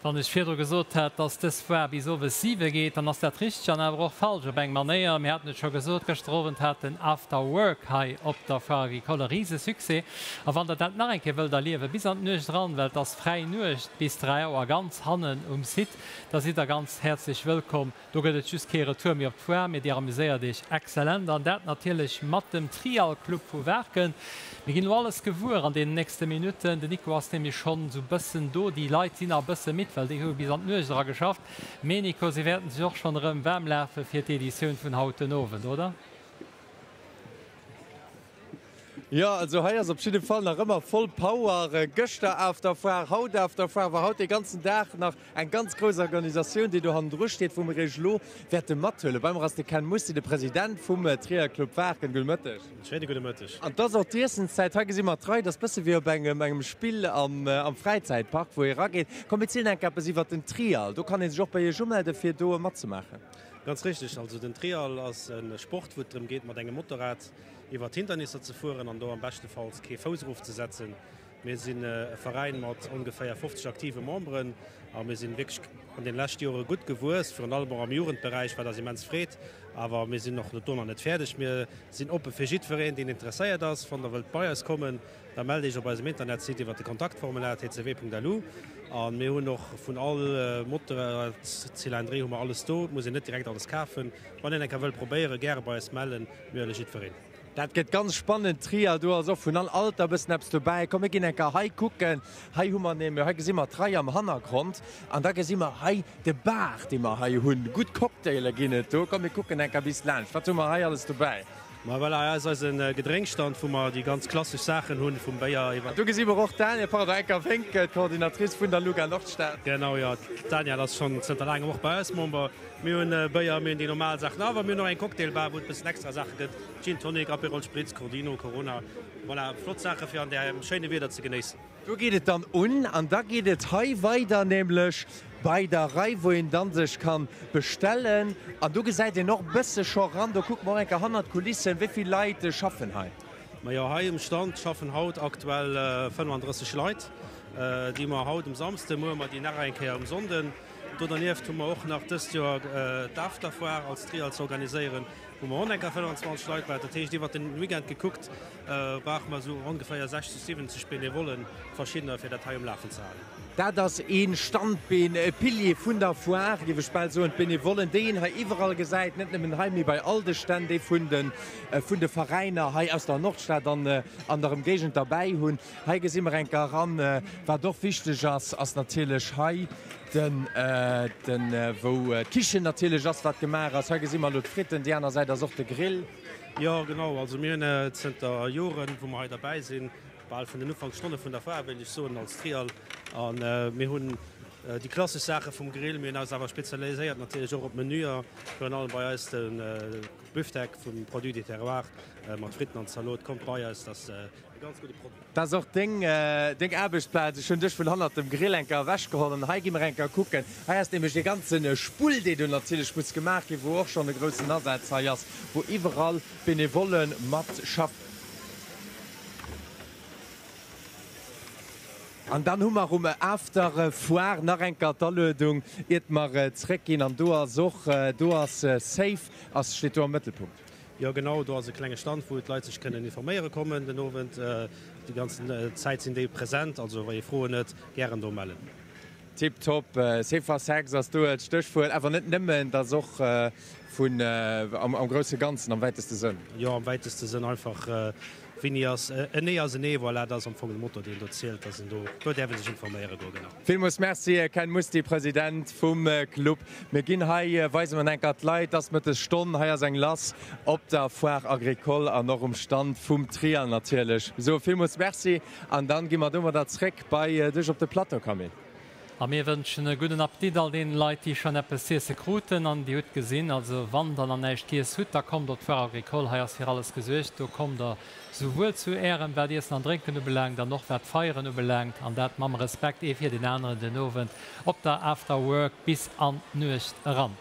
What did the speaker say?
Wann ech virdru gesot hat, dass dës Foire bis owes siwe geet, dann ass dat richteg an awer och falsch op eng Manéier. Mir haten et scho gesot, gëschter Owend hat den After Work hei op der Foire Agricole e rise Succès. A wann der dat nach eng Kéier wëllt erliewen, bis an d'Nuecht eran, well et ass fräi Nuecht bis 3 Auer ganz hannen um Site, da sidd der ganz häerzlech wëllkomm. Do gëtt et just kee Retour méi op d'Foire, mee dir amuséiert iech excellent an dat natierlech mat dem Trial Club vu Waarken. Mir ginn elo alles gewuer an deenen nächste Minutten. Den Nico ass nämlech schonn esou bëssen do. Déi Leit sinn nach e bësse midd, well déi hu bis an d'Nuecht era geschafft. Mee Nico, si wäerten sech och schonn erëm waarm lafe fir d'Editioun vun haut den Owend, oder? Jo, also hei ass op jidde Fall nach ëmmer voll Power. Gëschter After Foire, haut After Foire, war haut dee ganzen Dag nach eng ganz grouss Organisatioun, déi do hannendru steet, wou mir iech elo wäerte mathuelen. Bei mer ass de Ken Mussi, de President vum Trier Club Waarken. Gudde Mëtteg. Schéine gudde Mëtteg. An 't ass och d'Iessenszäit. Hei gesi mer d'Rei. 't ass bësse wéi op engem engem Spill am am Fräizäitpark, wou ee rageet. Komm, mir zielen enk eppes iwwert den Trial. Do kann ee sech och bei iech umelde fir do matzemaachen. Ganz richteg. Also den Trial ass e Sport, wou et drëm geet, mat engem Motorrad iwwert Hindernisser ze fueren an do am beschtefalls kee Fouss erofzesetzen. Mir sinn e Veräin mat ongeféier 50 aktive Memberen a mir sinn wierklech an den leschte Jore gutt gewuess, virun allem och am Jugendberäich, wat eis immens freet. Awer mir sinn och do nach net fäerdeg. Mir sinn oppe fir jiddwereen, deen interesséiert ass. Wann der wëllt bei eis kommen, da mellt Iech op eisem Internetsite iwwert de Kontaktformular tcw.lu. A mir hunn och vun all Motorrad-Cylindrée hu mer alles do. Et muss een net direkt alles kafen. Wann een eng Kéier wëll probéieren, gäre bei eis mellen. Mir huele jiddwereen. Dat gëtt ganz spannend. Trier, do ass och vun all Alter e bëssen eppes dobäi. Komm mir ginn eng Kéier hei kucken. Hei hu mer nämlech, hei gesi mer d'Rei am Hannergrond an da gesi mer hei de Bar, dee mer hei hunn. Gutt Cocktaile ginn et do. Komm mir kucken eng Kéier bis laanscht. Wat hu mer hei alles dobäi? Ma voilà, hei ass eise Gedrénkstand, wou mer déi ganz klassesch Saachen hunn, vum Béier iwwer. Do gesi mer och d'Danièle, pardon, Enker Wénkel, d'Coordinatrice vun der Luga Nordstad. Genau, jo, d'Danièle ass schonn zënter laangem och bei eis Member. Mir hunn Béier, mir hunn déi normal Saachen, awer mir hunn och eng Cocktailbar, wou et bëssen extra Saache gëtt, Gin Tonic, Aperol Spritz, Crodino, Corona, voilà, flott Saache fir an däem schéine Wieder ze genéissen. Do geet et dann un an da geet et hei weider, nämlech bei der Rei, wou een dann sech kann bestellen. An do gesäit een och bësse scho ran, do kucke mer och eng Kéier hannert d'Kulissen, wéi vill Leit schaffen hei. Majo, hei um Stand schaffen haut aktuell 35 Leit, déi hu mer haut um Samsden, muer hu mer déi nach eng Kéier um Sonnden. Do dernieft hu mer och nach dëst Joer d'Afterfoire als Trial ze organiséieren, wou mer och enker 25 Leit brauchen. Dat heescht, iwwert den Weekend gekuckt, brauche mer esou ongeféier 60, 70 Benevollen, verschiddener, fir dat hei um Lafen ze halen. Dat ass ee Standbeen, e Pilier vun der Foire, géif ech bal soen, d'Benevollen, déi een hei iwwerall gesäit, net nëmmen hei, mee bei all de Stänn, déi vun de vun de Veräiner hei aus der Nordstad an an der Emgéigend derbäi hunn. Hei gesi mer enker eran. Wat och wichteg ass, ass natierlech hei den, den, wou d'Kichen natierlech ass, wat gemaach ass. Hei gesi mer elo d'Fritten, déi aner Säit ass och de Grill. Jo, genau. Also mir hunn zënter Joren, wou mer hei derbäi sinn, bal vun den Ufankstonne vun der Foire, wéilt ech soen, als Trial. A mir hunn déi klassesch Saache vum Grill. Mir hunn eis awer spezialiséiert natierlech och op Menüer, virun allem bei eis de Büftek vum Produit du Terroir mat Fritten an Zalot. Kommt bei eis, dass. E ganz gudde Produit. Dat ass och deng deng Aarbechtsplaz. Ech hunn dech vun hannert dem Grill eng Kéier ewechgeholl an hei gi mer eng Kéier kucken. Hei ass nämlech dee ganze Spull, dee do natierlech muss gemaach ginn, wou och schonn e groussen Asaz hei ass, wou iwwerall Benevolle mat schaffen. An dann hu mer um After Foire nach eng Kéier d'Aluedung, iert mer zréckginn. An do ass och, do ass Safe ass, steet do am Mëttelpunkt. Jo genau, do ass e klenge Stand wou d'Leit sech kënnen informéiere kommen den Owend. Déi ganzen Zäit sinn déi present, also wa ee Froen huet, gären do mellen. Tip top, Safer Sex ass do d'Stéchwuert, awer net nëmmen, dat ass och vun am grousse Ganzen, am wäiteste Sënn. Jo, am wäiteste Sënn einfach, wéini ass en Nee ass en Nee, voilà, dat ass am Fong de Motto deen do zielt, dass een do, do däerf ee sech informéiere goen, genau. Villmools Merci Ken Musty, President vum Club. Mir ginn hei, weise mer enker d'Leit, et ass Mëttes Stonn, hei ass eng lass op der Foire Agricole an och um Stand vum Trial natierlech. Soe villmools Merci an dann gi mer domadder zréck bei dech op de Plateau, Camille. A mir wënschen e gudden Appetit all deenen Leit, déi schonn eppes z'iesse kruten. An Dir hutt gesinn, also wann der nach näischt giess hutt, da kommt op d'Foire Agricole, hei ass fir alles gesuergt. Do kommt der Souwuel zu Ärem, wat Iessen an Drénken ubelaangt, an och wat d'Feieren ubelaangt, an dat mam Respekt ee fir den aneren den Owend op der After Work bis an d'Nuecht eran.